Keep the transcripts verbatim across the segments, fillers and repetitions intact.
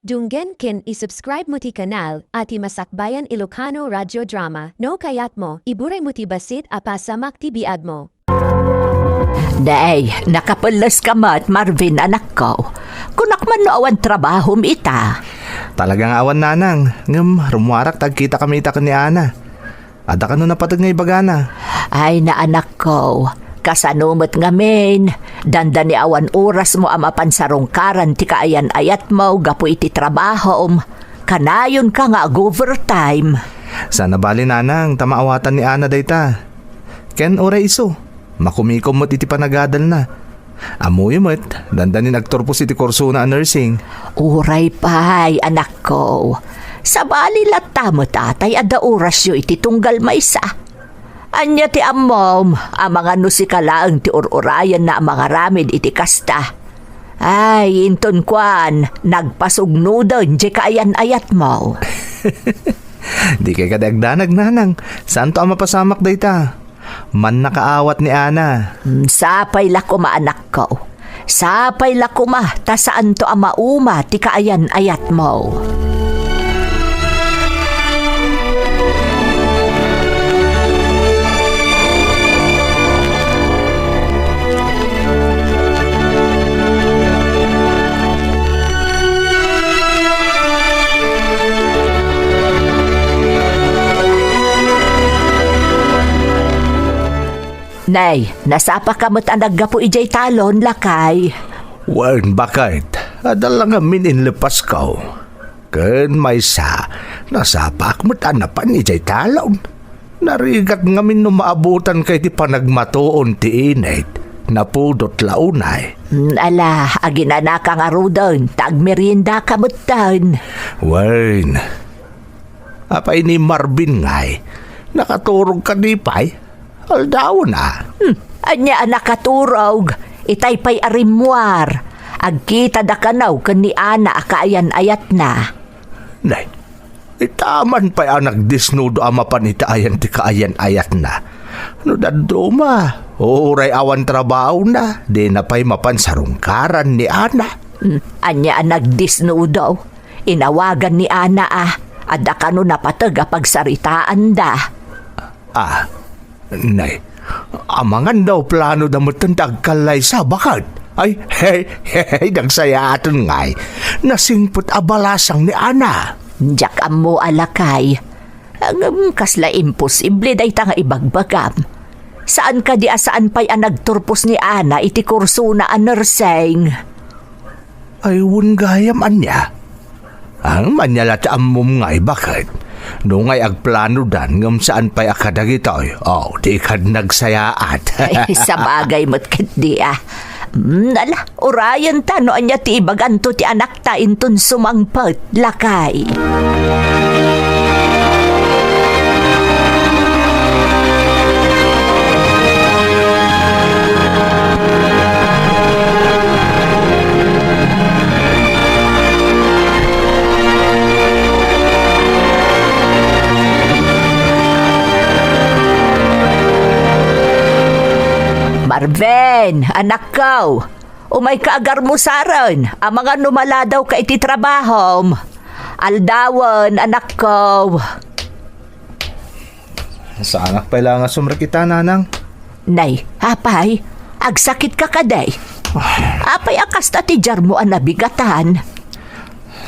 Dunggen ken i-subscribe mo ti kanal a ti Masakbayan Ilocano Radio Drama. No kayat mo, iburay mo ti bassit a pasamak ti biag mo. Nay, nakapelles ka met, Marvin, anakko. Kunak man no awan trabahom ita. Talaga nga awan, nanang. Ngem rummuarak ta agkita kami ita ken ni Ana. Adda kano napateg nga ibagana? Ay, naanakko, kasano met ngamin? Dandani awan orasmo a mapan sarungkaran ti kaayan-ayatmo gapu iti trabahom. Kanayonka nga ag-overtime. Saan a bali, nanang, ta maawatan ni Ana dayta. Ken uray isu, makumikom met iti panagadalna. Ammoyo met, dandanin agturpos iti kursona a nursing. Uray pay, anakko. Sabali latta met a tay adda orasyo iti tunggal maysa. Ania ti ammom, amangan no sika laeng ti ur-urayenna a mangaramid iti kasta? Ay, inton kuan, nagpasugnoden diay kaayan-ayatmo. Dikay kadi agdanag, nanang. Saanto a mapasamak dayta? Mannakaawat ni Ana. Mm, sapay la koma, anakko. Sapay la koma ta saanto a mauma ti kaayan-ayatmo. Nay, nasapaka met a naggapu idiay talon, lakay. Wen, baket, adda la ngamin inlepasko. Ken maysa, nasapak met a napan idiay talon. Narigat ngamin no maabutanka iti panagmatuon ti init. Napudot la unay. Mm, ala, aginanaka ngaruden, ta agmeriendaka metten. Wen, apay ni Marvin ngay? Nakaturog kadi pay? Aldawen a. Hmm, ania a nakaturog? Itay pay a rimmuar. Agkitada kano ken ni Ana a kaayan-ayatna. Nay, ita man pay a nagdesnudo a mapan iti ayan ti kaayan-ayatna. No dadduma, uray awan trabahona, dina pay mapan sarungkaran ni Ana. Hmm, ania a nagdesnudo? Inawagan ni Ana a, adda kano napateg a pagsaritaanda. Ah, nay, amangan daw planoda metten ti agkallaysa, baket. Ay, hey, hey, hey, nagsayaaten ngay. Nasingpet a balasang ni Ana. Diak ammo a lakay. Ngem kasla imposible dayta nga ibagbagam. Saan kadi a saan pay a nagturpos ni Ana iti kursona a nursing? Ay, wen gayam ania? Ang ania la ti ammom ngay, baket? No ngay agplanodan ngem saan pay a kadagitoy, oh, di kad nagsayaat. Ay, sabagay met ketdi a. Mm, ala, urayenta no ania ti ibaganto ti anakta inton sumangpet, lakay. Marvin, anakko, umayka agarmusaren, amangan no maladawka iti trabahom. Aldawen, anakko. Saanak pay la nga sumrekita, nanang. Nay, apay, agsakitka kadi? Ay. Apay a kasta ti diarmo a nabigatan?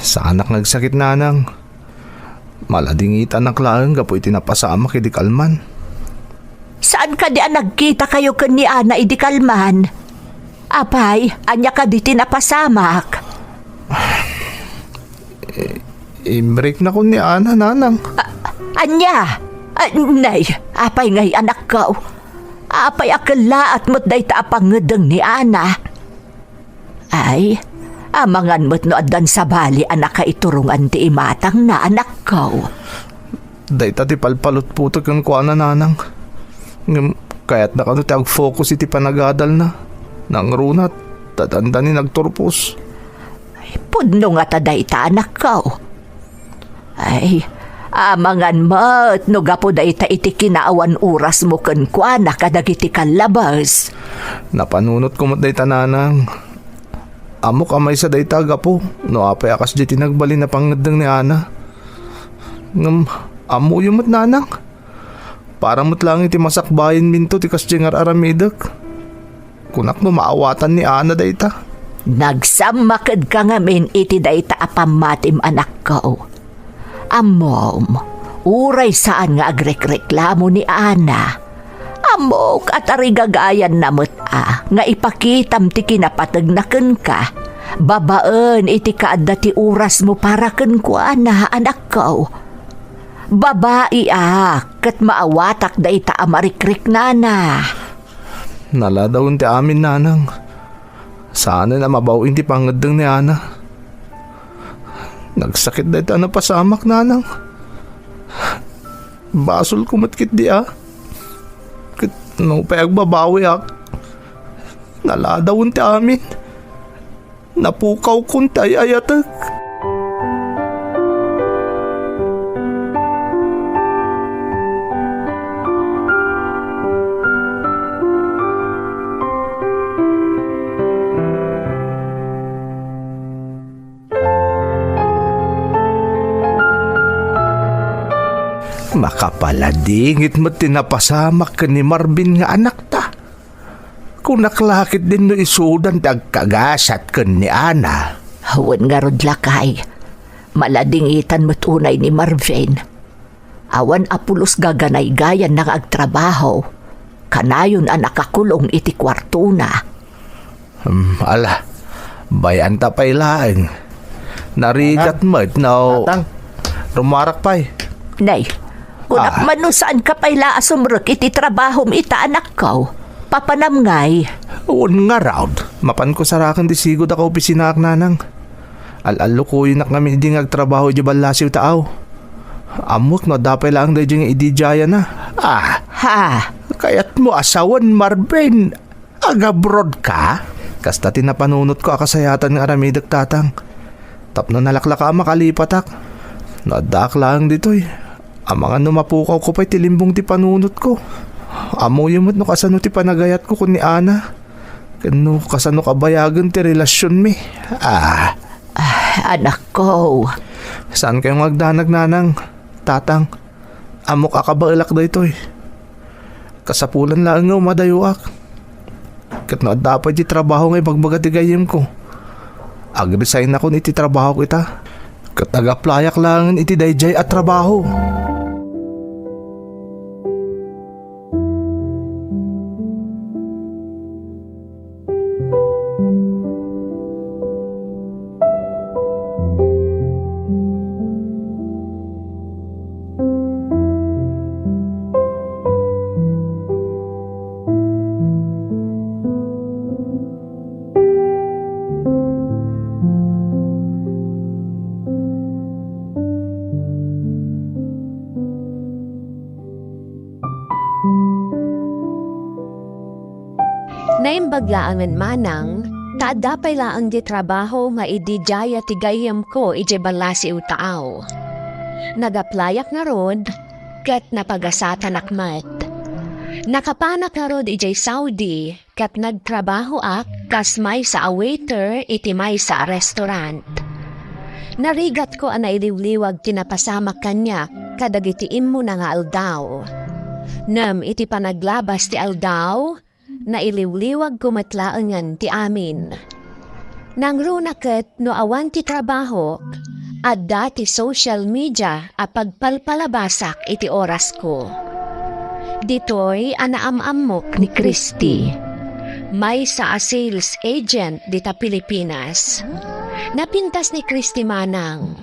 Saanak nga agsakit, nanang. Maladingitanak laeng gapu iti napasamak idi kalman. Saan kadi a nagkitakayo ken ni Ana idi kalman? Apay, ania kadi ti napasamak? I-, i-break na ko ni Ana, nanang. A-, ania? A, nay, apay ngay, anakko? Apay a kellaat met dayta a pangngedeng ni Ana? Ay, amangan met no addan sabali a nakaiturongan ti imatangna, anakko. Dayta ti palpalutpotek kenkuana, nanang. Ngem kayatna kano ti agfocus iti panagadalna. Nangruna, ta dandani nagturpos. Ay, pudno ngata dayta, anakko. Ay, amangan met no gapu dayta iti kinaawan orasmo kenkuana kadagiti kallabes. Napanunotko met dayta, nanang. Ammok a maysa dayta a gapu no apay a kasdiay ti nagbalin a pangngeddeng ni Ana. Ngem ammoyo met, nanang. Para met laeng iti masakbayanminto ti kasdiay nga ar-aramidek. Kunak no maawatan ni Ana dayta. Nagsammakedka ngamin iti dayta a pammatim, anakko. Ammom, uray saan nga agrekreklamo ni Ana, ammok a tarigagayanna met a nga ipakitam ti kinapategna kenka babaen iti kaadda ti orasmo para kenkuana, anakko. Babaiak ket maawatak dayta a marikriknana. Naladawen ti amin, nanang. Saanen a mabaw-in ti pangngeddeng ni Ana. Nagsakit dayta a napasamak, nanang. Basolko met ketdi a. Ket nupay agbabawiak, naladawen ti amin. Napukawkon ti ay-ayatek. Makapaladingit met ti napasamak ken ni Marvin nga anakta. Kunak la ketdin no isudan ti agkagasat ken ni Ana. Wen ngarud, lakay, maladingitan met unay ni Marvin. Awan a pulos gaganaygayanna nga agtrabaho. Kanayon a nakakulong iti kuartona. Hmm, ala, bay-anta pay laeng. Narigat met no. Tatang. Rumuarak pay. Nay, kunak Ah. man no saanka pay la a sumrek iti trabahom ita, anakko. Papanam ngay. Wen ngarud, mapanko saraken ti sigud a kaopisinaak, nanang. Al-allukoyenak ngamin idi nga agtrabaho idiay ballasiw ta aw. Ammok no adda pay laeng daydiay nga ididiayana. Ah, Ha? Kayatmo a sawen, Marvin? Agabroad ka? Kasta ti napanunotko a kasayatan nga aramidek, tatang. Tapno nalaklaka a makalipatak. No addaak laeng ditoy, amangan no mapukawko pay ti limbong ti panunotko. Ammoyo met no kasano ti panagayatko ken ni Ana. Ken no kasano kabayagen ti relasionmi. Ah. Ah, anakko. Saankayo nga agdanag, nanang, tatang. Ammok a kabaelak daytoy. Kasapulan laeng nga umadayoak. Ket no adda pay ti trabaho nga ibagbaga ti gayyemko, agresignakon iti trabahok ita. Ket agaplayak laengen iti daydiay a trabaho. Naimbag laengen manang, ta adda pay laeng ti trabaho nga ididiaya ti gayyemko idiay ballasiw ta aw. Nagaplayak ngarud, ket napagasatanak met. Nakapanak ngarud idiay Saudi, ket nagtrabahoak kas maysa a waiter iti maysa a restaurant. Narigatko a nailiwliwag ti napasamak kaniak kadagiti immuna nga aldaw. Ngem iti panaglabas ti aldaw, nailiwliwagko met laengen ti amin. Nangruna ket no awan ti trabahok, adda ti social media a pagpalpalabasak iti orasko. Ditoy a naam-ammok ni Christy, maysa a sales agent dita Pilipinas. Napintas ni Christy manang.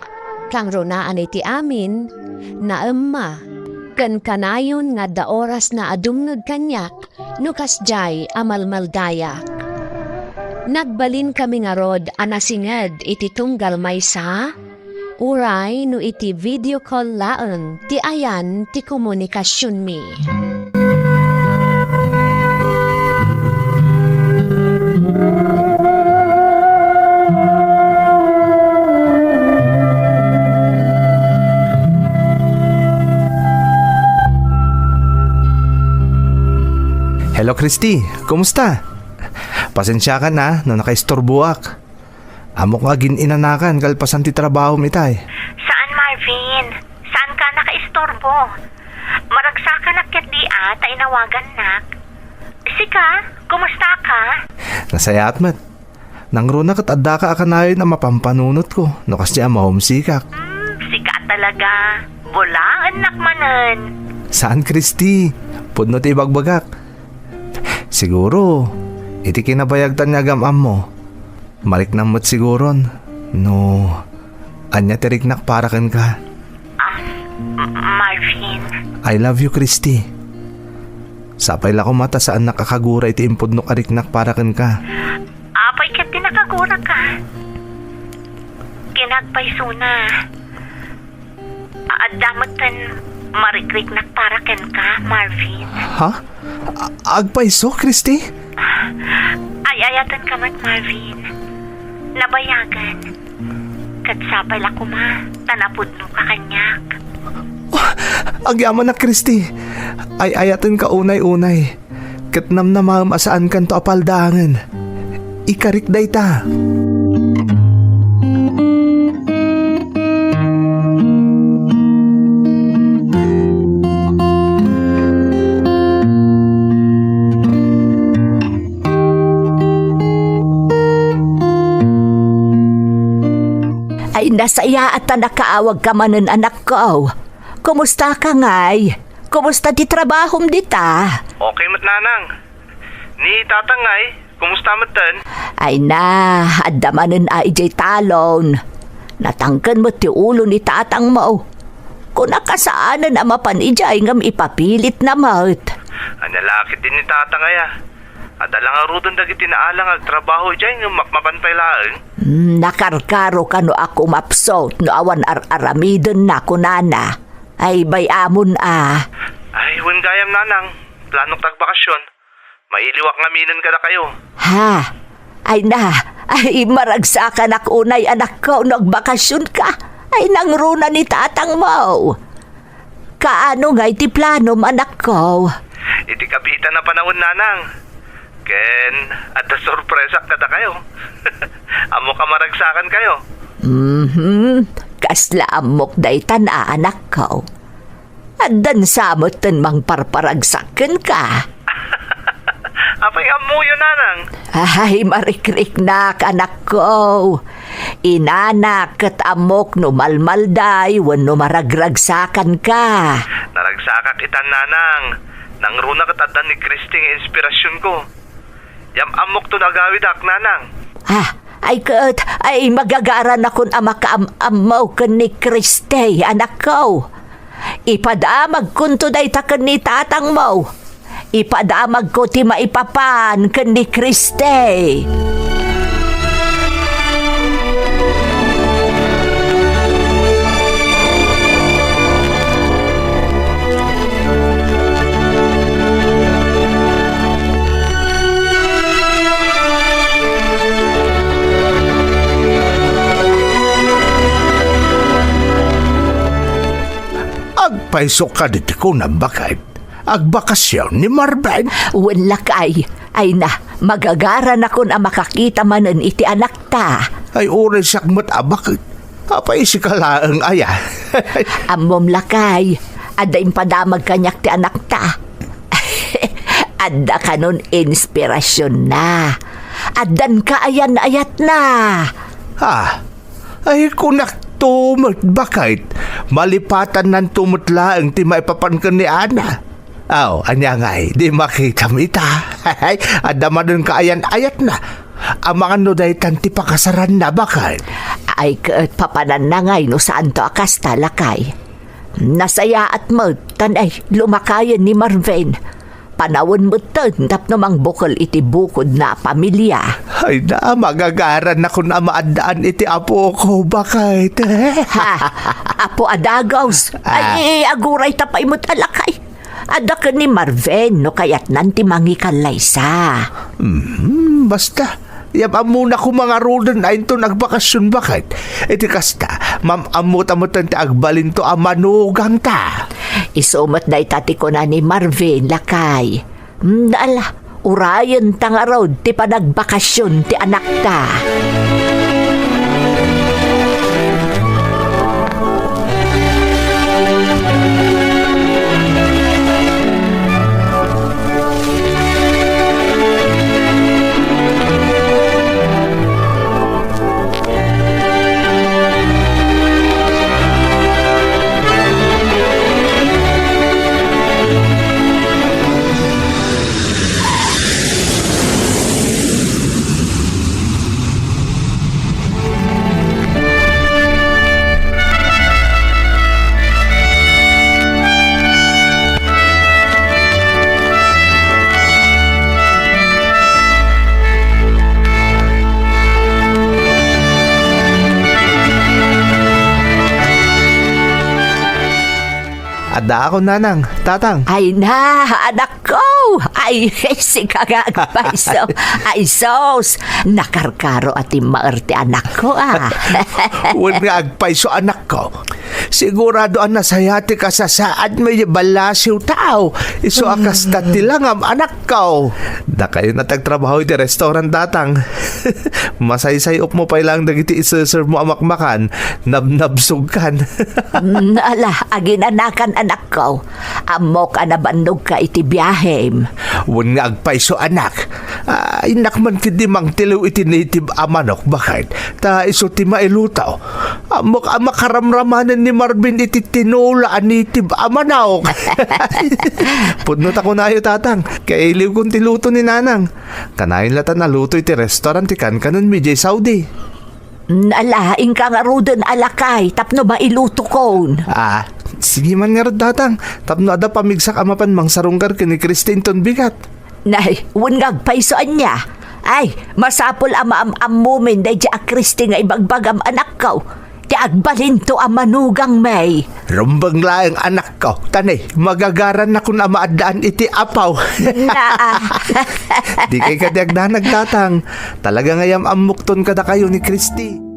Kangrunaan iti amin, naemma, ken kanayon nga adda orasna a dumngeg kaniak no kasdiay a malmaldayak. Nagbalinkami ngarud a nasinged iti tunggal maysa, uray no iti video call laeng ti ayan ti komunikasionmi. Hello, Christy. Kumusta? Pasensiakan a no nakaisturboak. Ammok nga agin-inanakan kalpasan ti trabahom itay. Saan, Marvin. Saanka a nakaisturbo. Maragsakanak ketdi a ta inawagannak. Sika, kumusta ka? Nasayaat met. Nangruna ket addaka a kanayon a mapampanunotko no kasdi a mahomsikak. Hmm, sika talaga. Bulaennak manen. Saan, Christy. Pudno ti ibagbagak. Siguro, iti kinabayagtan nga agam-ammo, mariknam met siguron no ania ti riknak para kenka. Ah, M-, Marvin. I love you, Christy. Sapay la koma ta saannak a kagura iti impudnok a riknak para kenka. Apay ket ti nakaguraka? Kinagpaysona. Adda metten marikriknak para kenka, Marvin. Ha? A-, agpayso, Christy? Ay-ayatenka met, Marvin. Nabayagen. Ket sapay la koma ta napudnoka kaniak. Oh, agyamanak, Christy. Ay-ayatenka unay-unay. Ket namnamaem a saankanto a paldaangen. Ikarik dayta. Ay, nasayaat ta nakaawagka manen, anakko. Kumustaka ngay? Kumusta ti trabahom dita? Okay met, nanang. Ni tatang ngay, kumusta metten? Ay na, adda manen a idiay talon. Natangken met ti ulo ni tatangmo. Kuna kasaanen a mapan idiay ngem ipapilitna met. Ania la ketdi ni tatang aya? Adda la ngaruden dagiti naala nga agtrabaho idiay ngem mapmapan pay laeng? Hmm, nakarkaro kano a kumapsut no awan ar-aramidenna, kunana. Ay, bay-amon a. Ay, wen gayam, nanang. Planok ta agbakasyon. Mailiwak ngaminen kadakayo. Ha? Ay na, ay maragsakanak unay, anakko, no agbakasyonka. Ay nangruna ni tatangmo. Kaano ngay ti planom, anakko? Iti kabiitan a panawen, nanang. Ken adda sorpresak kadakayo. Ammok a maragsakankayo. Mhm. Kasla ammok daytan a, anakko. Addan sa metten mangparparagsak kenka. Apay ammoyo, nanang? Ay, marikriknak, anakko. Inanak ket ammok no malmalday wenno maragragsakanka. Naragsakak itan, nanang. Nangruna ket adda ni Christy nga inspirasionko. Yam-ammokto no agawidak, nanang. Ah, ay ket, ay magagaranakon a makaam-ammo ken ni Christy, anakko. Ipadamagkonto dayta ken ni tatangmo. Ipadamagko ti maipapan ken ni Christy. Agpayso kadi ti kunam, baket? Agbakasyon ni Marvin? Wen, lakay. Ay na, magagaranakon a makakita manen iti anakta. Ay, uray siak met a baket. Apay, sika laeng aya? Ammom, lakay, adda impadamag kaniak ti anakta. Adda kanon inspirasionna. Addan kaayan-ayatna. Ah, ay, kunakto met, baket. Malipatannanto met laeng ti maipapan ken ni Ana. Aw, ania ngay, di makitam ita? Adda manen kaayan-ayatna. Amangan no daytan ti pakasaranna, baket? Ay, ket papananna ngay no saanto a kasta, lakay? Nasayaat met, tan ay, lumakayen ni Marvin. Panawen metten tapno mangbukel iti bukodna a pamilia. Ay na, magagaranakon a maaddaan iti apoko, baket? Ha? Apo a dagus? Ah. Ay, aguray ta pay met a lakay. Adda ken ni Marvin no kayatnan ti mangikallaysa. Hmm, basta. Yam-ammona koma ngaruden a inton agbakasyon, baket? Iti kasta, mam-ammo ta metten ti agbalinto a manugangta. Isu met dayta ti kuna ni Marvin, lakay. Hmm, ala, urayen ta ngarud ti panagbakasyon ti anakta. Addaakon, nanang, tatang. Ay na, anakko! Ay, sika nga agpayso. Ay, sus! Nakarkaro a timmaer ti anakko, a. Wen nga agpayso, anakko. Sigurado a nasayaat ti kasasaadmi iti ballasiw taaw. Isu a kasta ti langam, anakko. Dakayo a nagtrabaho iti restaurant, tatang. Masaysay-opmo pay laeng dagiti iseservemo a makmakan, nabnabsogkan. Mm, ala, aginanakan, anakko. Ammok a nabannogka iti biahem. Wen nga agpayso, anak. Ah, innak man ketdi mangtiliw iti native a manok, baket ta isu ti mailuto. Ammok a makaramramanen ni Marvin iti tinola a native a manok. Pudno ta kunayo, tatang. Kailiwkon ti luto ni nanang. Kanayon latta a naluto iti restaurant ti kankanenmi idiay Saudi. Nalaing ka ngaruden a lakay tapno mailutokon. Ah, sige man ngarud, tatang. Tapno adda pamigsak a mapan mangsarungkar ken ni Christy inton bigat. Nay, wen nga agpayso ania. Ay, masapul a maam-ammomin daydi a Christy nga ibagbagam, anakko. Ti agbalinto a manugangmi. Rumbeng laeng, anakko, ta ne, magagarannakon a maaddaan iti apaw. Naa. Dikay kadi agdanag, tatang. Talaga nga yam-ammokton kadakayo ni Christy.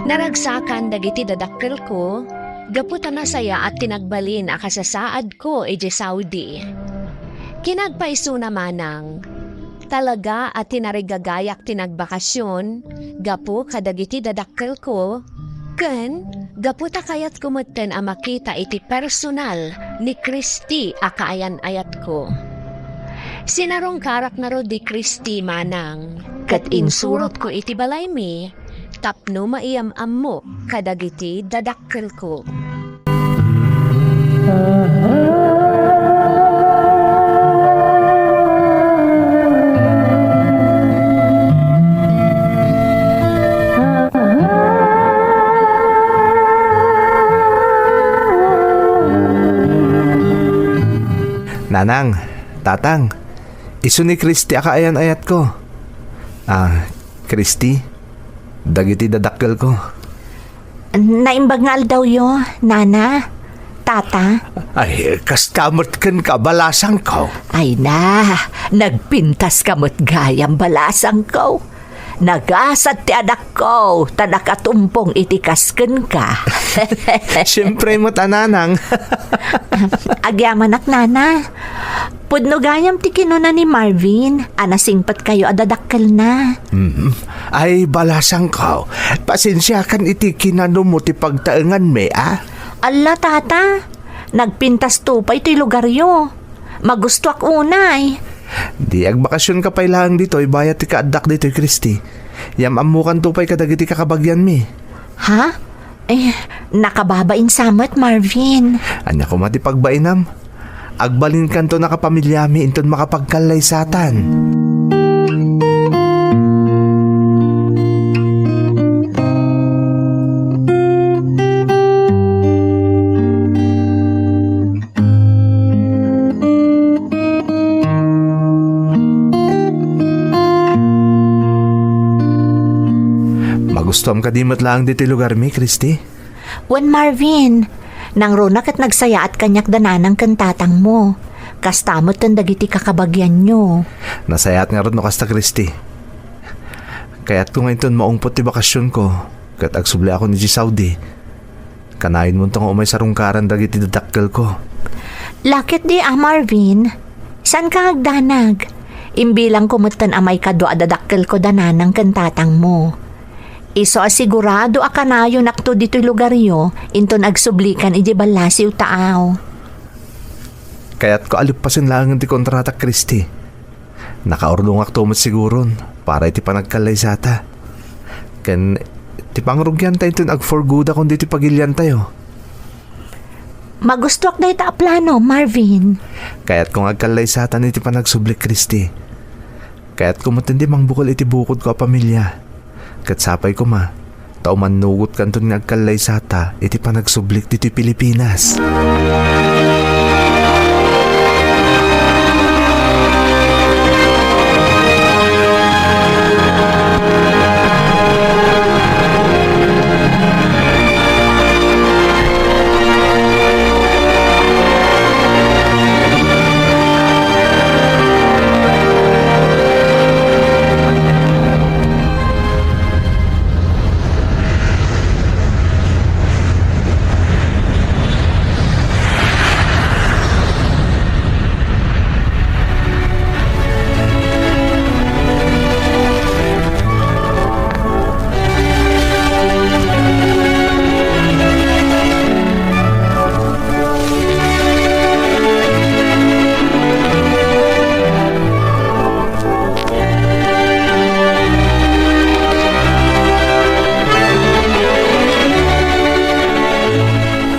Naragsakan dagiti dadakkelko gapu ta nasayaat ti nagbalin a kasasaadko idiay Saudi. Kinagpaysona manang, talaga a tinarigagayak ti nagbakasyon gapu kadagiti dadakkelko, ken gapu ta kayatko metten a makita iti personal ni Christy a kaayan-ayatko. Sinarungkarak ngarud ni Christy manang, ket insurotko iti balaymi tapno maiyam-ammok kadagiti dadakkelko. Nanang, tatang, isu ni Christy a kaayan-ayatko. Ah, Christy, dagiti dadakkelko. Naimbag nga aldawyo, nana, tata. Ay, kasta met kenka, balasangko. Ay na, nagpintaska met gayam, balasangko. Nagasat ti anakko, ta nakatumpong iti kas kenka. Siempre met a, nanang. Agyamanak, nana. Pudno gayam ti kinuna ni Marvin a nasingpetkayo a dadakkelna. Mhm. Ay, balasangko. Pasensiakan iti kinanummo ti pagtaenganmi, a? Alla, tata. Nagpintasto pay toy lugaryo. Magustoak unay. Di agbakasionka pay laeng ditoy bayat ti kaaddak ditoy, Christy. Yam-ammokanto pay kadagiti kakabagianmi. Ha? Eh, nakababain sa met, Marvin. Ania koma ti pagbainam? Agbalinkanto a kapamilyami inton makapagkallaysatan. Magustuam kadi met laeng ditoy lugarmi, Christy? Wen, Marvin, nangruna ket nagsayaat kaniak da nanang ken tatangmo. Kasta met ken dagiti kakabagianyo. Nasayaat ngarud no kasta, Christy. Kayatko nga inton maungpot ti bakasionko ket agsubliakon idiay Saudi, kanayonmonto nga umay sarungkaran dagiti dadakkelko. Laketdi a, Marvin, saanka agdanag? Imbilangko metten a maikadua a dadakkelko da nanang ken tatangmo. Isu a sigurado a kanayonakto ditoy lugaryo inton agsublikan idiay ballasiw taaw. Kayatko a leppasen laengen ti kontratak, Christy. Nakaurdongakto met siguron para iti panagkallaysata. Ken Ipangrugiantayton agforgudakon ditoy pagiliantayo. Magustuak dayta a plano, Marvin. Kayatko nga agkallaysatan iti panagsublik, Christy. Kayatko met ti mangbukel iti bukodko a pamilia. Ket sapay koma, ta umannugotkanton nga agkallaysata iti panagsublik ditoy Pilipinas.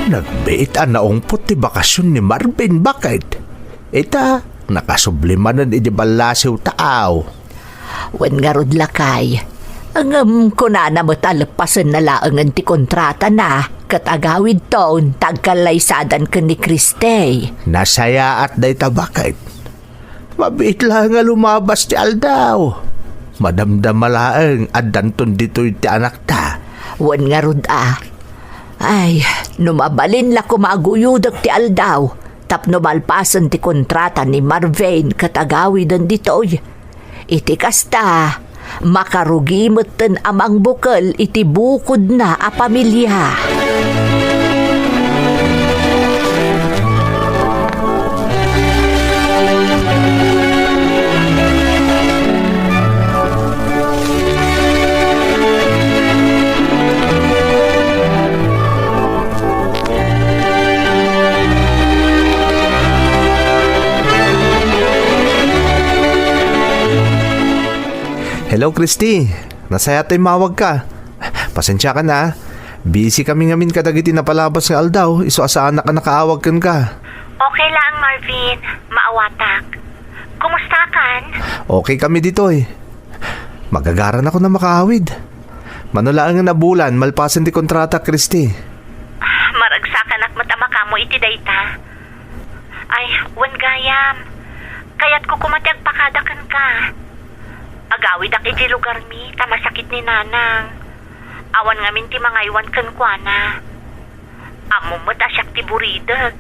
Nagbiit a naungpot ti bakasion ni Marvin, baket. Ita, nakasubli manen iti ballasiw taaw. Wen ngarud, lakay. Ngem kunana met a leppasenna laengen ti kontratana ket agawidton ta agkallaysadan ken ni Christy. Nasayaat dayta, baket. Mabiit laeng a lumabas ti aldaw. Madamdama laeng addanton ditoy ti anakta. Wen ngarud a. Ay, no mabalin la koma a guyodek ti aldaw tapno malpasen ti kontrata ni Marvin ket agawiden ditoy. Iti kasta, makarugi metten a mangbukel iti bukodna a pamilia. Hello, Christy. Nasayaat ta immawagka. Pasensiakan a. Busy kami ngamin kadagiti napalabas nga aldaw, isu a saanak a nakaawag kenka. Okay laeng, Marvin. Maawatak. Kumustakan? Okay kami ditoy. Magagaranakon a makaawid. Mano laengen a bulan, malpasen ti kontrata, Christy. Maragsakanak met a makaammo iti dayta. Ay, wen gayam. Kayatko koma ti agpakada kenka. Agawidak iti lugarmi ta masakit ni Nanang. Awan ngamin ti mangaywan kenkuana. Ammom met a siak ti buridek.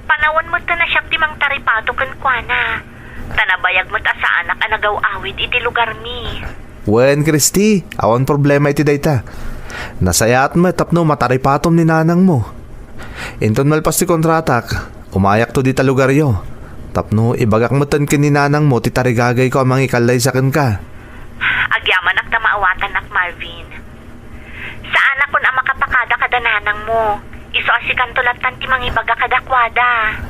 Panawen met ta siak ti mangtaripato kenkuana. Ta nabayag met a saanak a nagaw-awid iti lugarmi. Wen, Christy, awan problema iti dayta. Nasayaat met tapno mataripatom ni nanangmo. Inton malpas ti kontratak, umayakto dita lugaryo. Tapno ibagak metten ken ni nanangmo ti tarigagayko a mangikallaysa kenka. Agyamanak ta maawatanak, Marvin. Saanakon a makapakada kada nanangmo. Isu a sikanto lattan ti mangibaga kadakuada.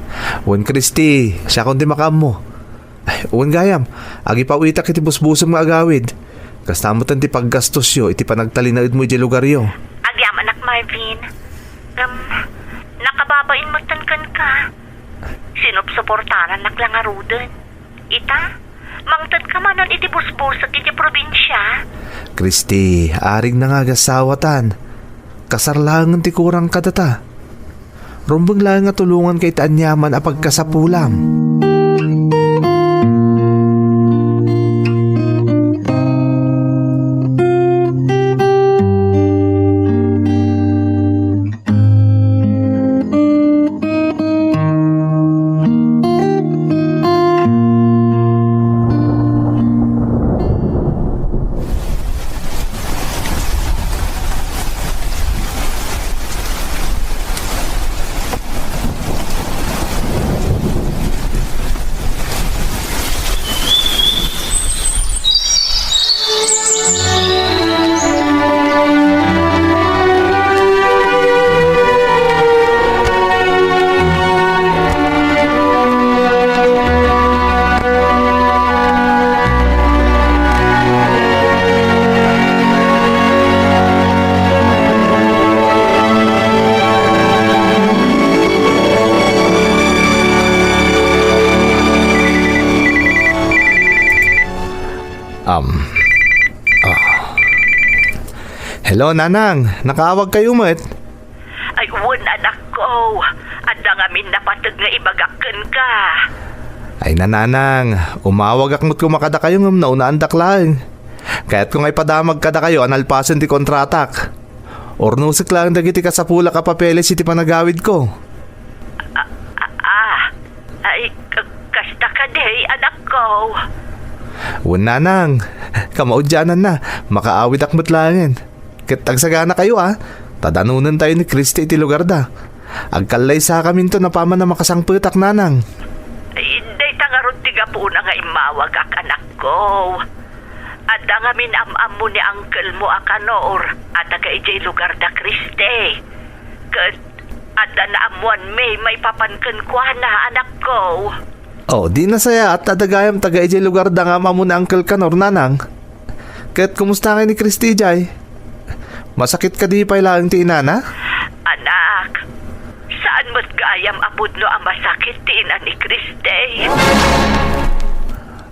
Wen, Christy, siakon ti makaammo. Ay, wen gayam, agipawitak iti busbusem nga agawid. Kasta metten ti paggastosyo iti panagtalinaedmo idiay lugaryo. Agyamanak, Marvin. Ngem, nakababain metten kenka. Sinupsuportarannak la ngaruden. Ita, mangtedka manen iti busbusek iti probinsia. Christy, arigna nga agasawatan. Kasar laengen ti kurang kadata. Rumbeng laeng nga tulonganka iti aniaman a pagkasapulam. Ah. Hello, Nanang. Nakaawag kayo met? Ay, wen, anakko. Adda ngamin napateg nga ibagak kenka. Ay, Nanang, umawagak met koma kadakayo ngem naunaandak laeng. Kayatko nga ipadamag kadakayo a nalpasen ti kontratak. Urnosek laeng dagiti kasapulak a papeles iti panagawidko. Ah, ah, ah. Ay, k-, kasta kadi, anakko. Wen, Nanang, kamaudiananna, makaawidak met laengen. Ket agsaganakayo a, ta danonentayo ni Christy iti lugarda. Agkallaysakaminton a paman a makasangpetak, Nanang. Ay, dayta ngarud ti gapuna nga immawagak, anakko. Adda ngamin am-ammo ni uncle-mo a Kanor a taga idiay lugarda, Christy. Ket adda naammoanmi maipapan kenkuana, anakko. Oh, di nasayaat ta adda gayam taga idiay lugarda nga am-ammo ni Uncle Kanor, Nanang. Ket kumusta ngay ni Christy idiay? Masakit kadi pay laeng ti inana? Anak, saan met gayam a pudno a masakit ti ina ni Christy.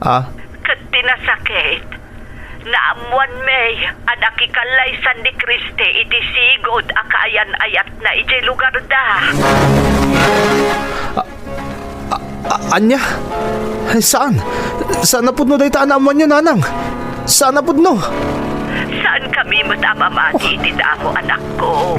Ah? Ket ti nasakit, naammoanmi a nakikallaysan ni Christy iti sigud a kaayan-ayatna idiay lugarda. A-, a-, ania? Ay, saan? Saan a pudno dayta a naammoanyo, Nanang? Saan a pudno? Saankami met a mamati iti damo, anakko.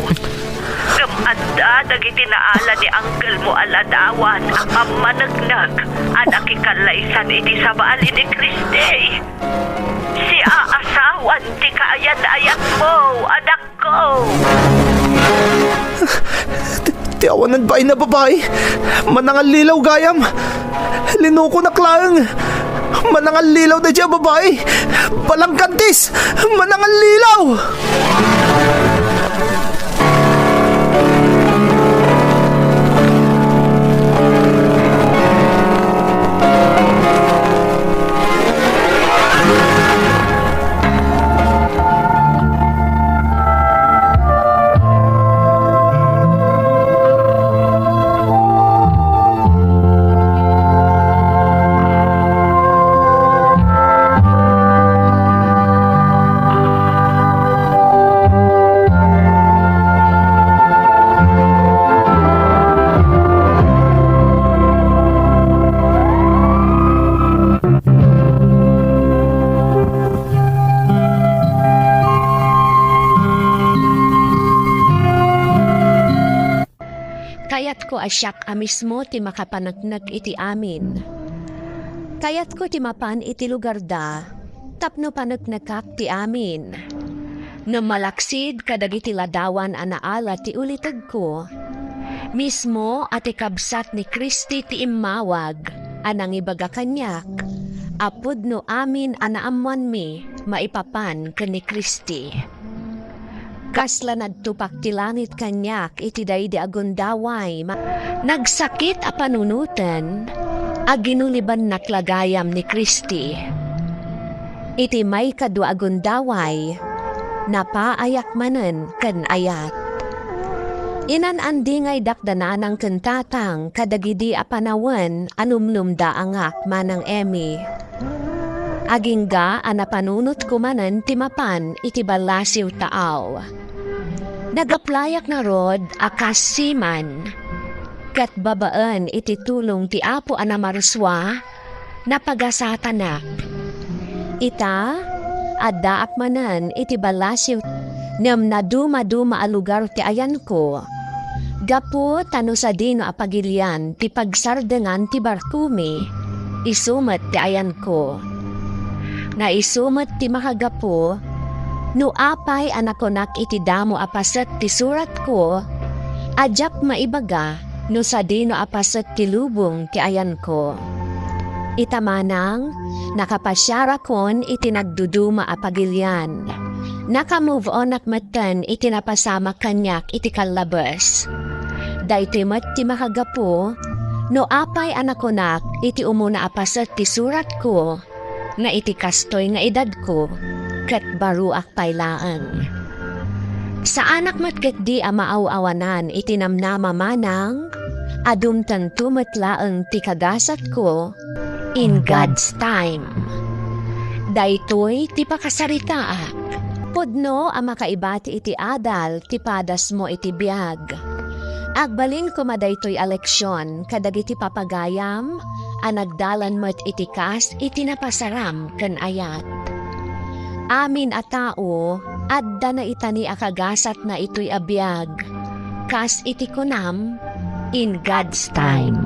Ngem adda dagiti naala ni uncle-mo a ladawan a pammaneknek a nakikallaysan iti sabali ni Christy. Siaasawan ti kaayan-ayatmo, anakko. Ti, ti awanan bain a babai, manangallilaw gayam. Linukonak laeng. Manangallilaw daydiay a babai. Balangkantis! Manangallilaw! Kayatko a siak a mismo ti makapaneknek iti amin. Kayatko ti mapan iti lugarda tapno paneknekak ti amin. Ngem malaksid kadagiti ladawan a naala ti ulitegko, mismo a ti kabsat ni Christy ti immawag a nangibaga kaniak a pudno amin a naammoanmi maipapan ken ni Christy. Kasla nagtupak ti langit kaniak iti daydi a gundaway. Ma-, nagsakit a panunoten a ginulibannak la gayam ni Christy. Iti maikadua a gundaway, napaayak manen ken ayat. Inan-andingaydak da nanang ken tatang kadagidi a panawen a numnumdaangak manang Emmy. Agingga a napanunotko manen ti mapan iti ballasiw taaw. Nag-applyak ngarud a kas seaman, ket babaen iti tulong ti Apo a Namarsua, napagasatanak. Ita, addaak manen iti ballasiw, ngem nadumaduma a lugar ti ayanko. Gapu ta no sadino a pagilian ti pagsardengan ti barkomi, isu met ti ayanko. Nga isu met ti makagapu, no apay a nakunak iti damo a paset ti suratko, a diak maibaga no sadino a paset ti lubong ti ayanko. Ita manang, nakapasiarakon iti nagduduma a pagilian. Naka-move onak metten iti napasamak kaniak iti kallabes. Daytoy met ti makagapu no apay a nakunak iti umuna a paset ti suratko nga iti kastoy nga edadko ket baruak pay laeng. Saanak met ketdi a maaw-awanan iti namnama manang a dumtengto met laeng ti kagasatko in God's time. Daytoy ti pakasaritaak. Pudno a makaibati iti adal ti padasmo iti biag. Agbalin koma daytoy a leksion kadagiti papagayam a nagdalan met iti kas iti napasaram ken ayat. Amin a tao, adda naitani a kagasatna itoy a biag. Kas iti kunam, "In God's time."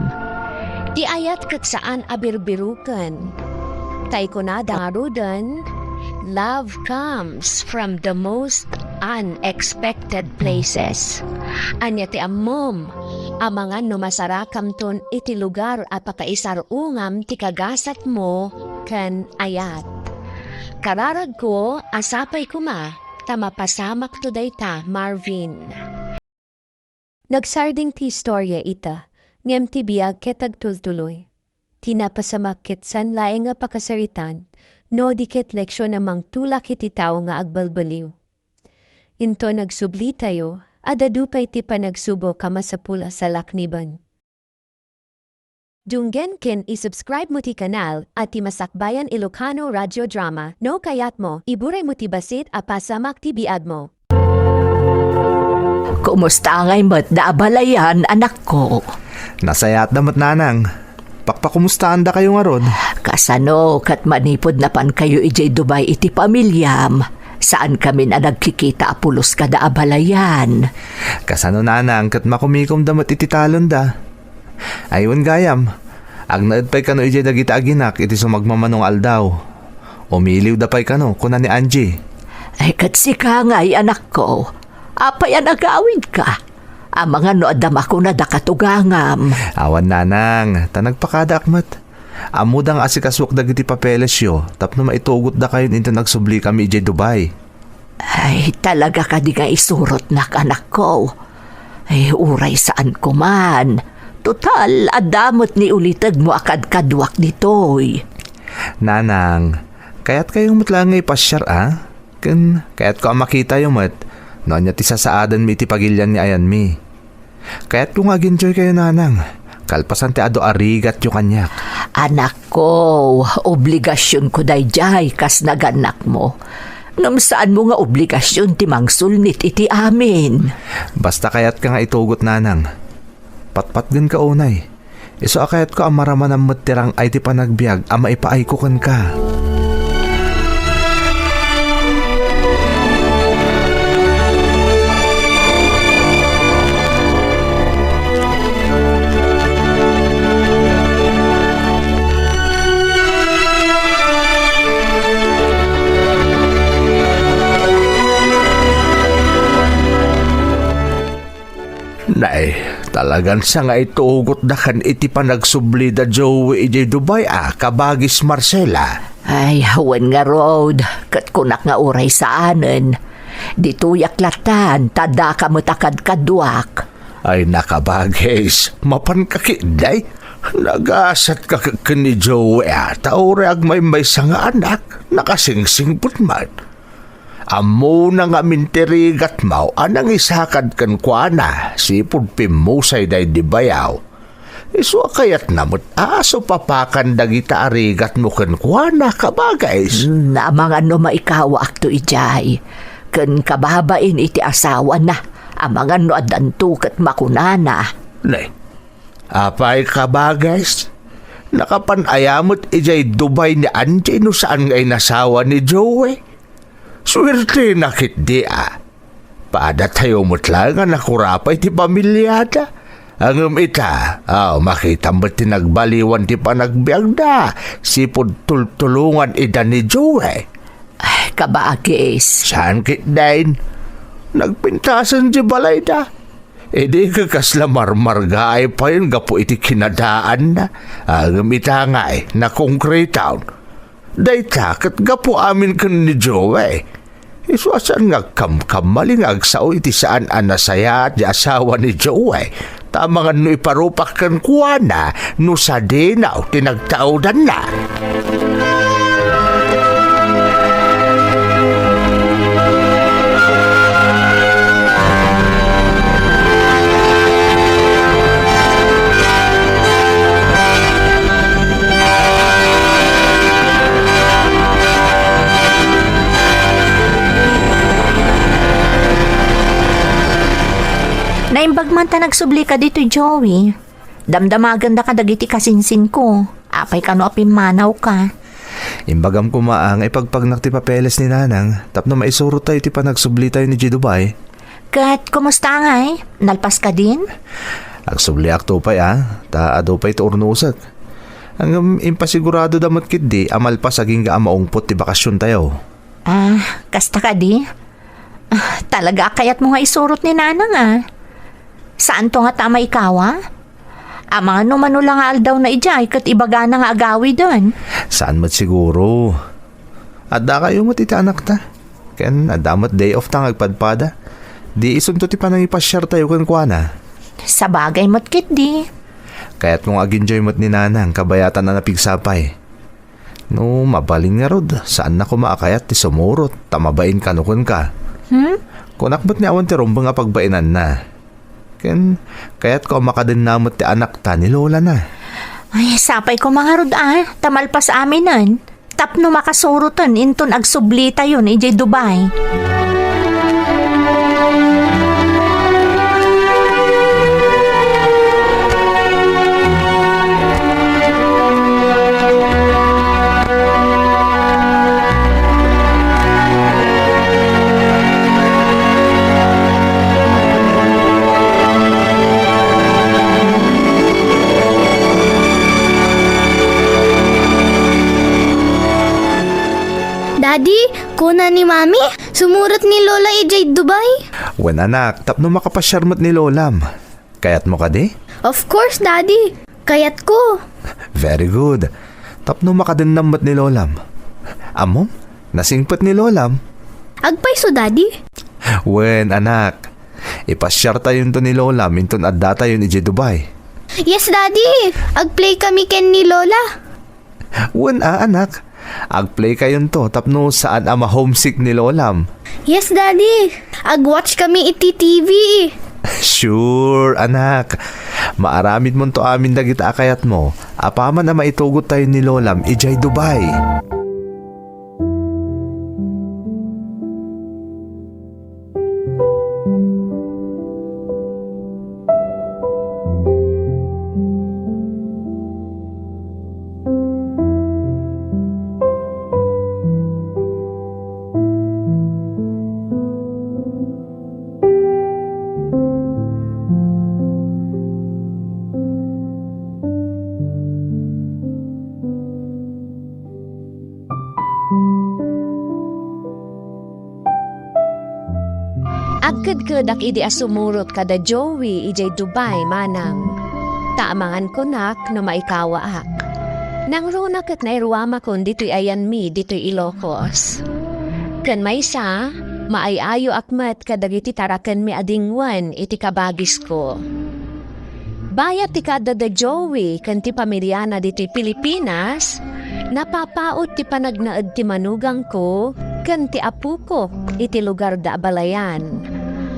Ti ayat ket saan a birbiruken. Tay kunada ngaruden, "Love comes from the most unexpected places." Ania ti ammom, amangan no masarakamton iti lugar a pakaisar-ungam ti kagasatmo ken ayat. Kararagko a sapay koma ta mapasamakto dayta, Marvin. Nagsardeng ti istoria ita, ngem ti biag ket agtultuloy. Ti napasamak ket saan laeng a pakasaritan, no di ket leksion a mangtulak iti tao nga agbalbaliw. Inton agsublitayo, adda dupay ti panagsubok a masapul a salakniben. Dunggen ken i-subscribe mo ti kanal a ti Masakbayan Ilocano Radio Drama. No kayatmo, iburaymo ti bassit a pasamak ti biagmo. Kumusta ngay met da abalayan, anakko? Nasayaatda met, nanang. Pakpakumustaandakayo ngarud? Kasano ket manipud napankayo idiay Dubai iti pamiliam? Saankamin a nagkikita a pulos kada abalayan. Kasano, nanang, ket makumikomda met iti talonda? Ay, wen gayam, agnaed pay kano idiay dagiti aginak iti sumagmamano nga aldaw. Umiliwda pay kano, kuna ni Angie. Ay, ket sika ngay, anakko, apay a nagawidka? Amangan no adda makunada katugangam. Awan, nanang, ta nagpakadaak met. Ammoda nga asikasuak dagiti papelesyo tapno maitugoddakayon inton agsublikami idiay Dubai. Ay, talaga kadi nga isurotnak, anakko? Ay, uray saanko man. Total, adda met ni ulitegmo a kadkaduak ditoy. Nanang, kayatkayo met laeng nga ipasiar, a? Ken kayatko a makitayo met no ania ti sasaadanmi iti pagilian nga ayanmi. Kayatko nga ag-enjoykayo, nanang, kalpasan ti adu a rigatyo kaniak. Anakko, obligasionko daydiay kas nagannakmo. Ngem saanmo nga obligasion ti mangsulnit iti amin. Basta kayatka nga itugot, nanang, patpatgenka unay. Isu a kayatko a maramanam met ti rang-ay ti panagbiag a maipaayko kenka. Nay, talagan sa nga itugotda kan iti panagsublida Joey idiay Dubai a, kabagis Marcela. Ay, wen ngarud, ket kunak nga uray saanen. Ditoyak lattan, ta daka met a kadkaduak. Ay, nakabagis, mapanka ketdi. Nagasatka ken ni Joey a, ta uray agmaymaysa nga anak, nakasingsingpet met. Ammona ngamin ti rigatmo a nangisakad kenkuana, sipud pimmusay daydi bayaw. Isu a kayatna met a supapakan dagita a rigatmo kenkuana, kabagis. Hmm, amangan no maikawaakto idiay. Ken kababain iti asawana, amangan no addanto ket makunana. Ne, apay, kabagis? Nakapan aya met idiay Dubai ni Angie no saan nga inasawa ni Joey? Suertena ketdi a. Padatayo met laeng a nakurapay ti pamiliada. Ngem ita, aw, makitam met ti nagbaliwan ti panagbiagda, sipud tultulongan ida ni Joey. Ay, kabagis. Saan ketdin? Nagpintasen ti balayda. Idi ket kasla marmargaay payen gapu iti kinadaanna. Ngem ita ngay, nakongkreton. Dayta ket gapu amin ken ni Joey. Isu a saan nga agkamkamali nga agsao iti saan a nasayaat ti asawa ni Joey. Ta amangan no iparupak kenkuana no sadino ti nagtaudanna. Imbag man ta nagsublika ditoy Joey. Damdamaganda kadagiti kasinsinko. Apay kano a pimmanawka? Imbagam koma nga ipagpagnak ti papeles ni Nanang tapno maisurot tayo ti panagsublitayo idiay Dubai. Ket kumusta ngay? Nalpas kadin? Agsubliakto pay a, ta adu pay ti urnosek. Ngem impasiguradoda met ketdi a malpas agingga a maungpot ti bakasiontayo. Ah, kasta kadi? Ah, talaga a kayatmo nga isurot ni Nanang a. Saanto ngata a maikawa? Amangan no mano la nga aldawna idiay ket ibagana nga agawiden. Saan met siguro? Addakayo met iti anakta. Ken adda met day off ta nga agpadpada. Di isunto ti panangipasiartayo kenkuana. Sabagay met ketdi. Kayatmo nga ag-enjoy met ni Nanang kabayatan a napigsa pay. No mabalin ngarud, saanna koma a kayat ti sumurot ta mabain kano kenka. Hmm? Kunak met ni awan ti rumbeng a pagbainanna. Ken kayatko a makadenna met ti anakta ni lolana. Ay, sapay koma ngarud a, ta malpas aminen. Tapno makasuroten inton agsublitayon idiay Dubai. Daddy, kuna ni Mami, sumurot ni Lola idiay Dubai. Wen, anak, tapno makapasiar met ni Lolam. Kayatmo kadi? Of course, Daddy. Kayatko. Very good. Tapno makadennam met ni Lolam. Ammom, nasingpet ni Lolam. Agpayso, Daddy? Wen, anak. Ipasiartayonto ni Lolam inton addatayon idiay Dubai. Yes, Daddy. Agplay kami ken ni Lola. Wen a, anak. Agplaykayonto tapno saan a ma-homesick ni Lolam. Yes, Daddy. Ag-watch kami iti T V. Sure, anak. Maaramidmonto amin dagita a kayatmo apaman a maitugottayo ni Lolam idiay Dubai. Agkedkedak idi a sumurot kada Joey idiay Dubai, manang. Ta amangan kunak no maikawaak. Nangruna ket nairuamakon ditoy ayanmi ditoy Ilocos. Ken maysa, maay-ayoak met kadagiti tarakenmi a dingwen iti kabagisko. Bayat ti kaadda da Joey ken ti pamiliana ditoy Pilipinas, napapaut ti panagnaed ti manugangko ken ti apoko iti lugarda a balayan.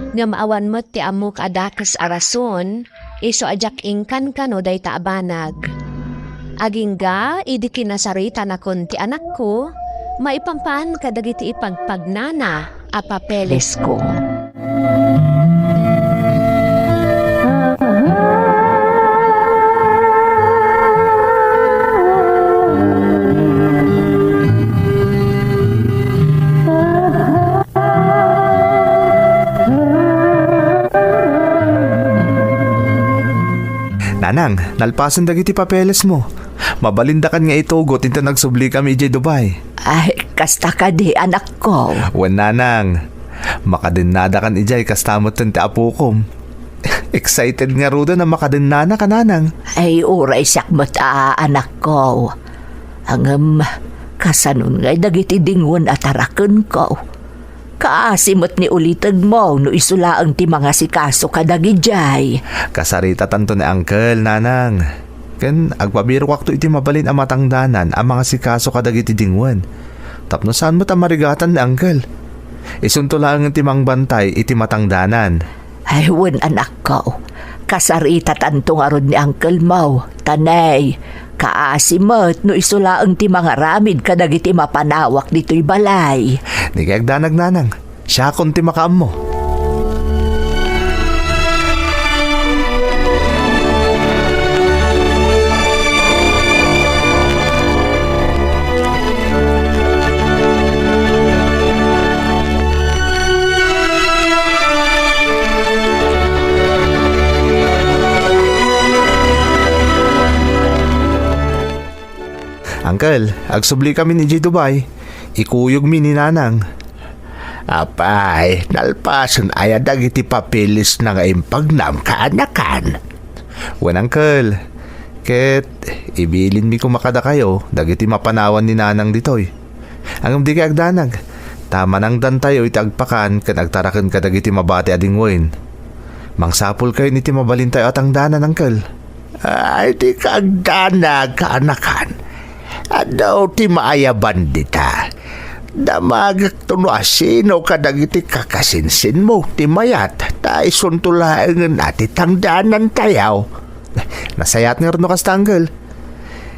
Ngem awan met ti ammok a dakes a rason, isu a diak inkankano dayta a banag. Agingga idi kinasaritanakon ti anakko, maipapan kadagiti ipagpagnana a papelesko. Nanang, nalpasen dagiti papelesmo. Mabalindakan nga itugot inton agsublikami idiay Dubai. Ay, kasta kadi, anakko. Wen, nanang, makadennadakan idiay kasta metten ti apokom. Excited ngaruden a makadennanaka, nanang. Ay, uray siak met a, anakko. Ngem, kasanon ngay dagiti dingwen a tarakenko? Kaasi met ni ulitegmo no isu laeng ti mangasikaso kadagidiay. Kasaritatanto ni Uncle, nanang. Ken agpabirokakto iti mabalin a matangdanan a mangasikaso kadagiti dingwen. Tapno saan met a marigatan ni Uncle. Isunto laengen ti mangbantay iti matangdanan. Ay, wen, anakko. Kasaritatanto ngarud ni Uncle mo. Ta ne, kaasi met no isu laeng ti mangaramid kadagiti mapanawak ditoy balay. Di kayagdanag, nanang. Siakon ti makaammo. Angkel, agsubli kami ni Dubai. Ikuyogmi ni Nanang. Apay, nalpasen aya dagiti papeles na nga impagnam, kaanakan? Wen, Angkel. Ket ibilinmi koma kadakayo dagiti mapanawan ni Nanang ditoy. Ngem dikay agdanag, ta manangdantayo iti agpakan ken agtaraken kadagiti mabati a dingwen. Mangsapulkayon iti mabalintayo a tangdanan, Angkel. Ay, dika agdanag, kaanakan. Adu ti maayaban dita. Damagekto no asino kadagiti kakasinsinmo ti mayat, ta isunto laengen a ti tangdanantayo. Nasayaat ngarud no kasta, Angkel.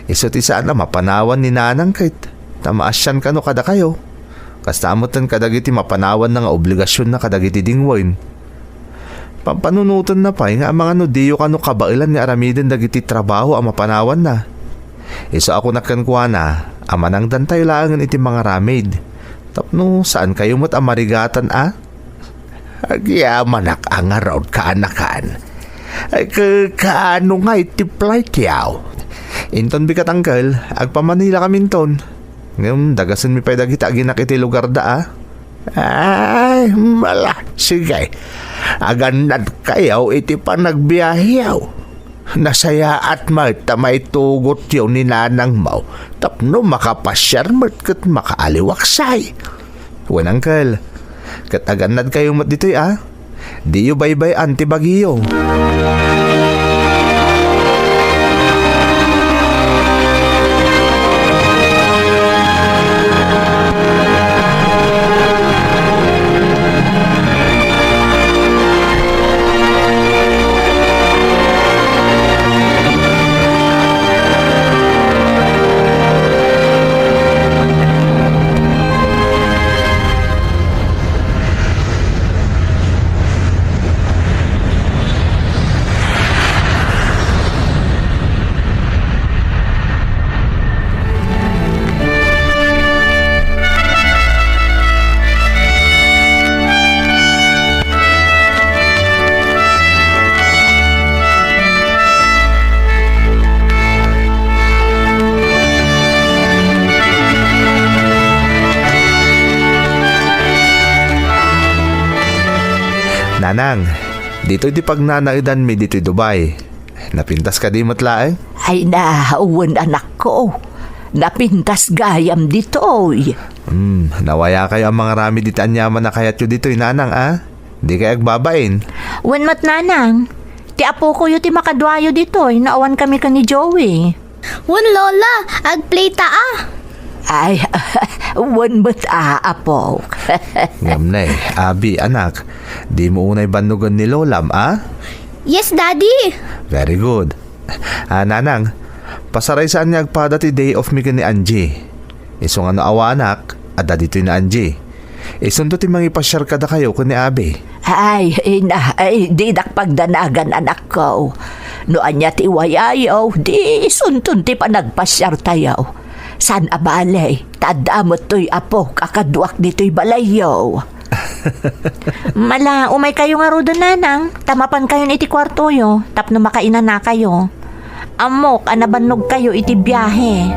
Isu ti saan a mapanawan ni Nanang ket ta maasian kano kadakayo. Kasta metten kadagiti mapanawanna nga obligasionna kadagiti dingwen. Pampanunotenna pay nga amangan no diyo kano kabaelan nga aramiden dagiti trabaho a mapanawanna. Isu a kunak kenkuana a manangdantayo laengen iti mangaramid tapno saankayo met a marigatan a. Agyamanak a ngarud, kaanakan. Ay, ka-, kaano ngay ti flight yaw? Inton bigat, Angkel, agpa-Manila kaminton. Ngem dagasenmi pay dagiti aginak iti lugarda a. Ay, mala, sige. Agannadkayo iti panagbiaheyo. Nasayaat met ta maitugotyo ni nanangmo tapno makapasiar met ket makaaliwaksay. Wen, Angkel, ket agannadkayo met ditoy a. Diyo baybay-an ti bagiyo. Nanang, ditoy ti pagnanaedanmi ditoy Dubai. Napintas kadi met laeng? Ay na, wen, anakko. Napintas gayam ditoy. Hmm, nawayakayo a mangaramid iti aniaman a kayatyo ditoy, Nanang, a? Dikay agbabain. Wen met, Nanang. Ti apokoyo ti makaduayo ditoy, no awankami ken ni Joey. Wen, Lola, agplay ta a. Ay, wen met a, apok. Ngem ne, Abi, anak, dimo unay bannogen ni Lolam, a? Yes, Daddy. Very good. A, Nanang, pasaraysaanmi agpada ti day off mi ken ni Angie. Isu nga no awanak, adda ditoy ni Angie. Isunto ti mangipasiar kadakayo ken ni Abi. Ay, ina, ay, dinak pagdanagan, anakko. No ania ti wayayo, di isunton ti panagpasiartayo. Saan a bale, ta adda met toy apok a kaduak ditoy balayyo. Mala, umaykayo ngaruden, Nanang, ta mapankayon iti kuartoyo tapno makainanakayo. Ammok a nabannogkayo iti biahe.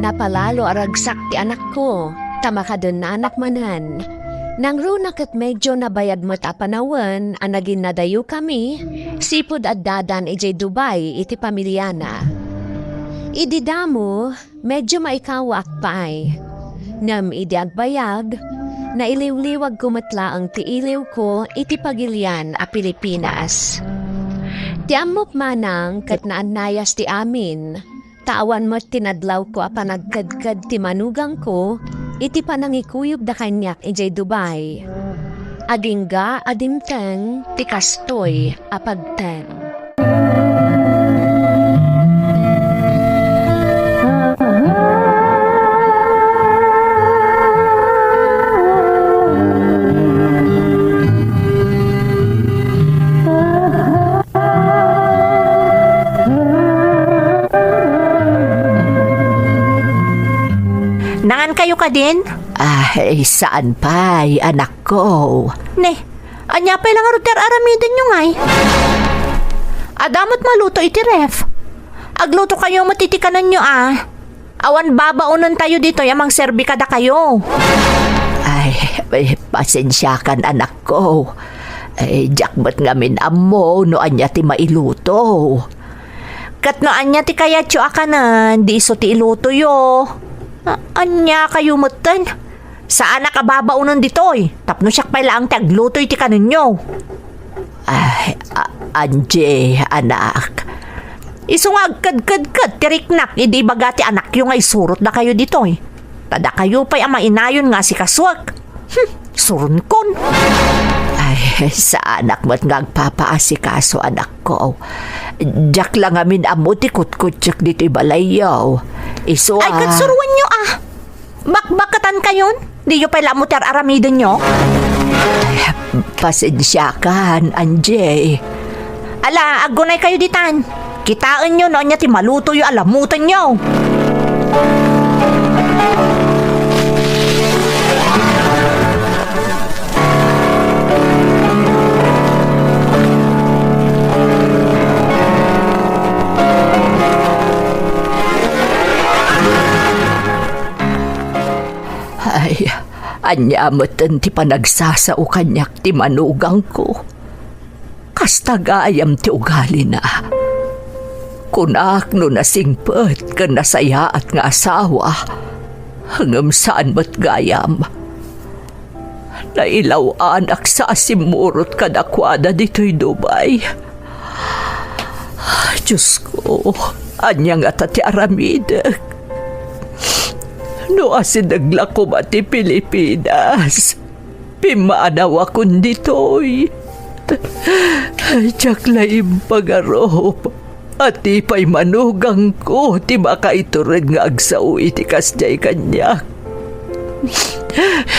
Napalalo a ragsak ti anakko, ta makadennanak manen. Nangruna ket medio nabayag met a panawen a naginnadayokami, sipud addadan idiay Dubai iti pamiliana. Idi damo, medio maikawaak pay. Ngem idi agbayag, nailiwliwagko met laeng ti iliwko iti pagilian a Pilipinas. Ti ammok manang ket naannayas ti amin, ta awan met ti nadlawko a panagkedked ti manugangko iti panangikuyogda kaniak idiay Dubai. Agingga a dimteng ti kastoy a pagteng. Nangan kayo kadin? Ay, saan pay, anakko. Ne, ania pay la ngarud ti ar-aramidenyo ngay? Adda met maluto iti ref. Agluto kayo met iti kanenyo a. Awan babaonen tayo ditoy a mangserbi kadakayo. Ay, ay, pasensiakan, anakko. Ay, diak met ngamin ammo no ania ti mailuto. Ket no ania ti kayatyo a kanen, di isu ti ilutoyo. A-, ania kayo metten? Saanak a babaonen ditoy, tapno siak pay laeng ti agluto iti kanenyo. Ay, a-, Angie, anak. Isu nga agkedkedket ti riknak idi ibaga ti anakyo nga isurot dakayo ditoy. Ta dakayo pay a mainayon nga asikasuek. Hmm, suronkon. Ay, saanak met nga agpapaasikaso, anakko. Diak la ngamin ammo ti kutkutiek ditoy balayyo. Isu a... Ay, ket suroenyo a. Bakbakatan kayon? Diyo pay la ammo ti ar-aramidenyo? Ay, pasensiakan, Angie. Ala, aggunay kayo ditan. Kitaenyo no ania ti malutoyo a lamutenyo. Ay, ania metten ti panagsasao kaniak ti manugangko. Kasta gayam ti ugalina. Kunak no nasingpet ken nasayaat nga asawa, ngem saan met gayam. Nailaw-anak sa a simmurot kadakuada ditoy Dubai. Diosko, ania ngata ti aramidek? No asideg la koma ti Pilipinas, pimmaanawakon ditoy. Diak la impagarup a ti pay manugangko ti makaitured nga agsao iti kasdiay kaniak.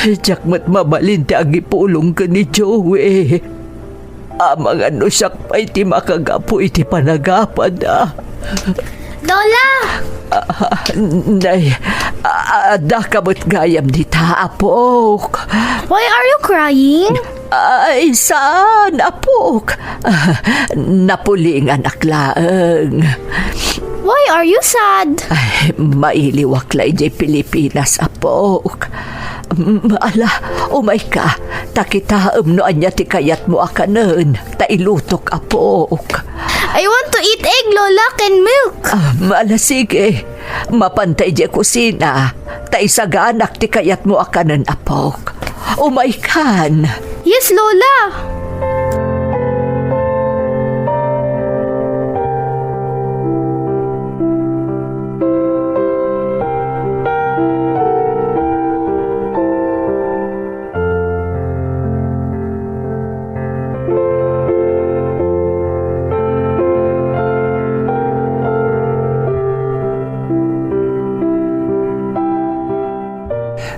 Diak met mabalin ti agipulong ken ni Joey. Amangan no siak pay ti makagapu iti panagapada. Lola! Ah, nay, ah, adda ka met gayam dita, apok. Why are you crying? Ay, saan, apok? Ah, napulinganak laeng. Why are you sad? Ay, mailiwak la idiay Pilipinas, apok. Mm, ala, umayka, ta kitaem no ania ti kayatmo a kanen, ta ilutok, apok. I want to eat egg, Lola, ken milk. Ah, ala, sige. Mapanta idiay kusina, ta isaganak ti kayatmo a kanen, apok. Umaykan. Yes, Lola.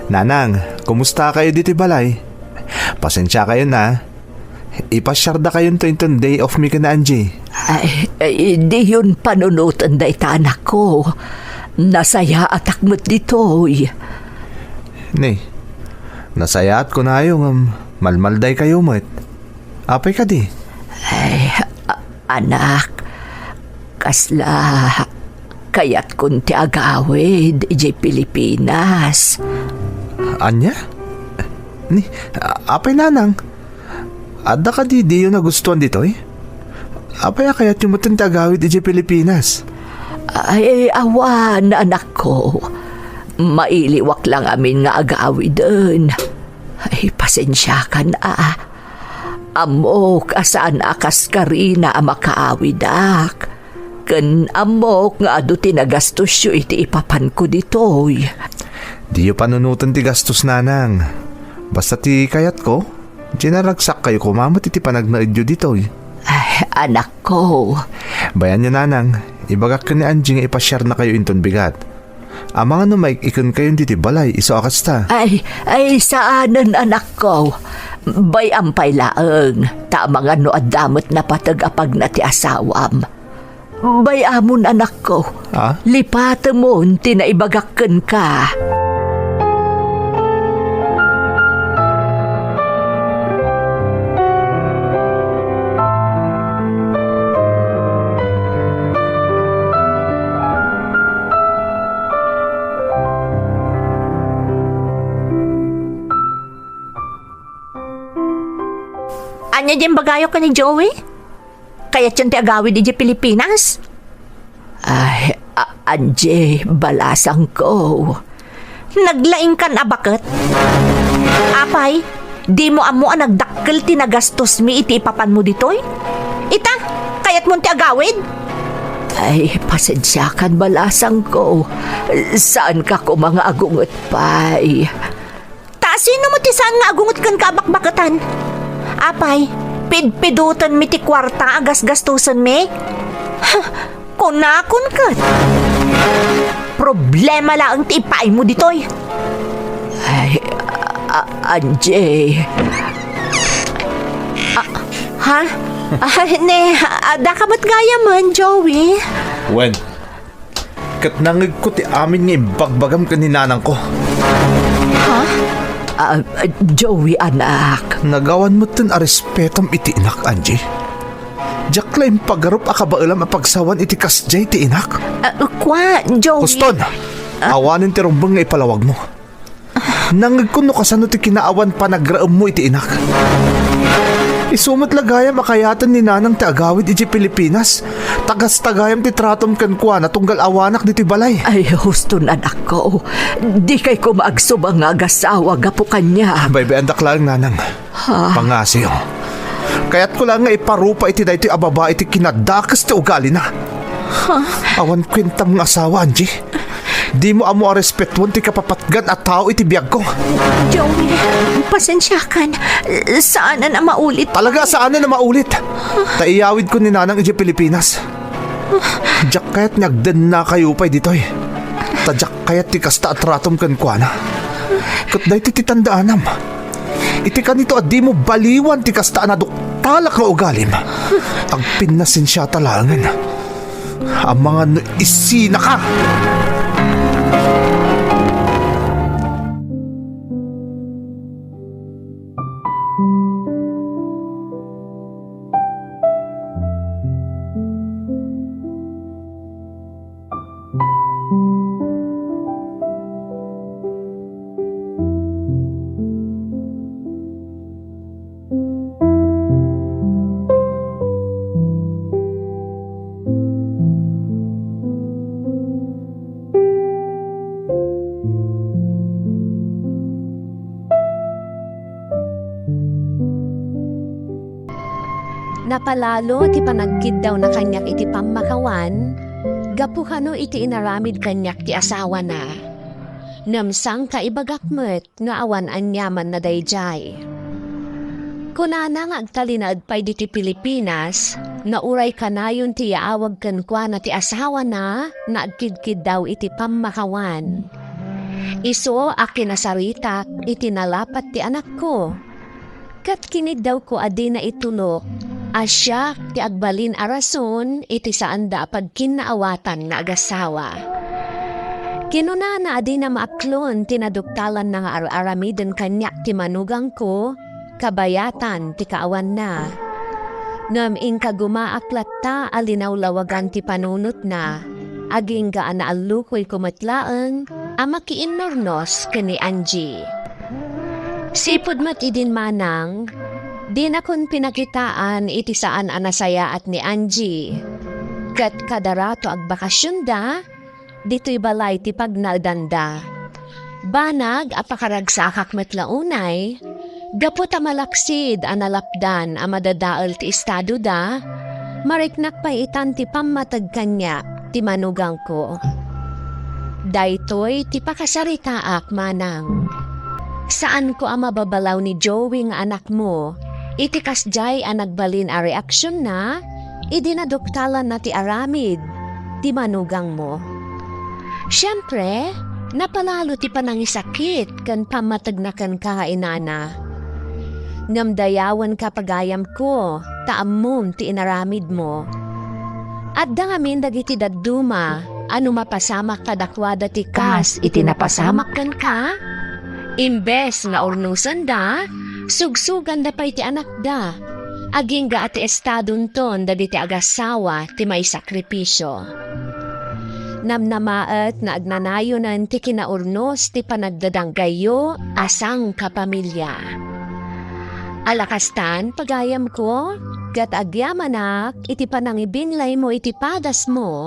Nanang, kumusta kayo ditoy balay? Pasensia kayo na. Ipasiarda kayonto inton day off mi ken Angie. Ay, ay, diyon panunoten dayta, anakko. Nasayaatak met ditoy. Ni, nasayaat kunayo ngem malmalday kayo met. Apay kadi? Ay, a-, anak, kasla kayatkon ti agawid idiay Pilipinas. Ania? Ni, a-, apay nanang? Adda kadi diyo nagustuan ditoy? Apay a kayatyo metten ti agawid idiay Pilipinas? Ay, awan, anakko. Mailiwak la ngamin nga agawiden. Ay, pasensiakan a. Ammok a saan a kaskarina a makaawidak. Ken ammok nga adu ti nagastosyo iti ipapanko ditoy. Diyo panunoten ti gastos, nanang. Basta ti kayatko, Dinaragsakkayo koma met iti panagnaedyo ditoy. Ay, anakko. Bayan yo, nanang, ibagak ken ni Angie nga ipasiarnakayo inton bigat. Amangan no maik-ikenkayon ditoy balay, isu a kasta. Ay, ay, saanen, anakko. Bay-am pay laeng, ta amangan no adda met napateg a pagna ti asawam. Bay-amon, anakko. Ah? Lipatemon ti naibagak kenka. Ania diay imbagayo ken ni Joey? Kayatyon ti agawid idiay Pilipinas? Ay, a-, Angie, balasangko. Naglaingkan a baket? Apay, dimo ammo a nagdakkel ti nagastosmi iti ipapanmo ditoy? Ita, kayatmon ti agawid? Ay, pasensiakan, balasangko. Saanka koma nga agunget pay. Ta sino met ti saan nga agunget kenka a bakbaketan? Apay, pidpidutenmi ti kuarta a gasgastosenmi? Kunakon ket, problema laeng ti ipaaymo ditoy. Ay, a-, Angie. A-, ha? Ah, ne, adda ka met gayamen, Joey? Wen, ket nangngegko ti amin nga imbagbagam ken ni nanangko. Ha? Ah, Joey, anak. Nagawan metten a respetom iti inak, Angie. Diak la impagarup a kabaelam a pagsawan iti kasdiay ti inak. Ah, kua, Joey. Huston! Ah? Awanen ti rumbeng nga ipalawagmo. Nangngegko no kasano ti kinaawan panagraemmo iti inak. Isu met la gayam a kayaten ni nanang ti agawid idiay Pilipinas. Tagas-tagayam ti tratom kenkuana tunggal awanak ditoy balay. Ay, huston, anakko. Dikay koma agsuba nga agasawa gapu kaniak. Baybay-andak laeng, nanang. Ha? Pangngasiyo. Kayatko laeng nga iparupa iti daytoy a babai ti kinadakes ti ugalina. Ha? Awan kuentam nga asawa, Angie. Dimo ammo a respetuan ti kapapatgan a tao iti biagko. Joey, pasensiakan. Saanen a maulit. Talaga, saanen a maulit. Ta iyawidko ni nanang idiay Pilipinas. Diak kayat nga agdennakayo pay ditoy. Ta diak kayat ti kasta a tratom kenkuana. Ket daytoy ti tandaanam. Iti kanito a dimo baliwan ti kasta a naduktalak nga ugalim, agpinnasensiata laengen. Amangan no isinaka! Napalalo ti panagkiddawna kaniak iti pammakawan, gapu kano iti inaramid kaniak ti asawana. Ngem sangka ibagak met nga awan aniamanna daydiay. Kunana nga agtalinaed pay ditoy Pilipinas, nga uray kanayon ti yaawag kenkuana ti asawana nga agkidkiddaw iti pammakawan. Isu a kinasaritak iti nalapat ti anakko. Ket kiniddawko a dina itulok a siak ti agbalin a rason iti saanda a pagkinnaawatan nga agasawa. Kinunana a dina maaklon ti naduktalanna nga ar-aramiden kaniak ti manugangko, kabayatan ti kaawanna. Ngem inkagumaak latta a linawlawagan ti panunotna, agingga a naallukoyko met laeng a makiinnurnos ken ni Angie. Sipud met idin manang, dinakon pinakitaan iti saan a nasayaat ni Angie. Ket kada rato agbakasionda, ditoy balay ti pagnaedanda. Banag a pakaragsakak met la unay, gapu ta malaksid a nalapdan a madadael ti estadoda, mariknak pay itan ti pammateg kaniak ti manugangko. Daytoy ti pakasaritaak manang. Saanko a mababalaw ni Joey nga anakmo iti kasdiay a nagbalin a reaksionna idi naduktalanna ti aramid ti manugangmo. Siempre, napalalo ti panangisakit ken pammategna kenka a inana. Ngem dayawenka, pagayamko, ta ammom ti inaramidmo. Adda ngamin dagiti dadduma a no mapasamak kadakuada ti kas iti napasamak kenka, imbes nga urnusenda, sugsuganda pay ti anakda. Agingga a ti estadonton dagiti agassawa ti maisakripisio. Namnamaet nga agnanayonen ti kinaurnos ti panagdadanggayyo a sangkapamilya. Ala kastan, pagayamko, ket agyamanak iti panangibinlaymo iti padasmo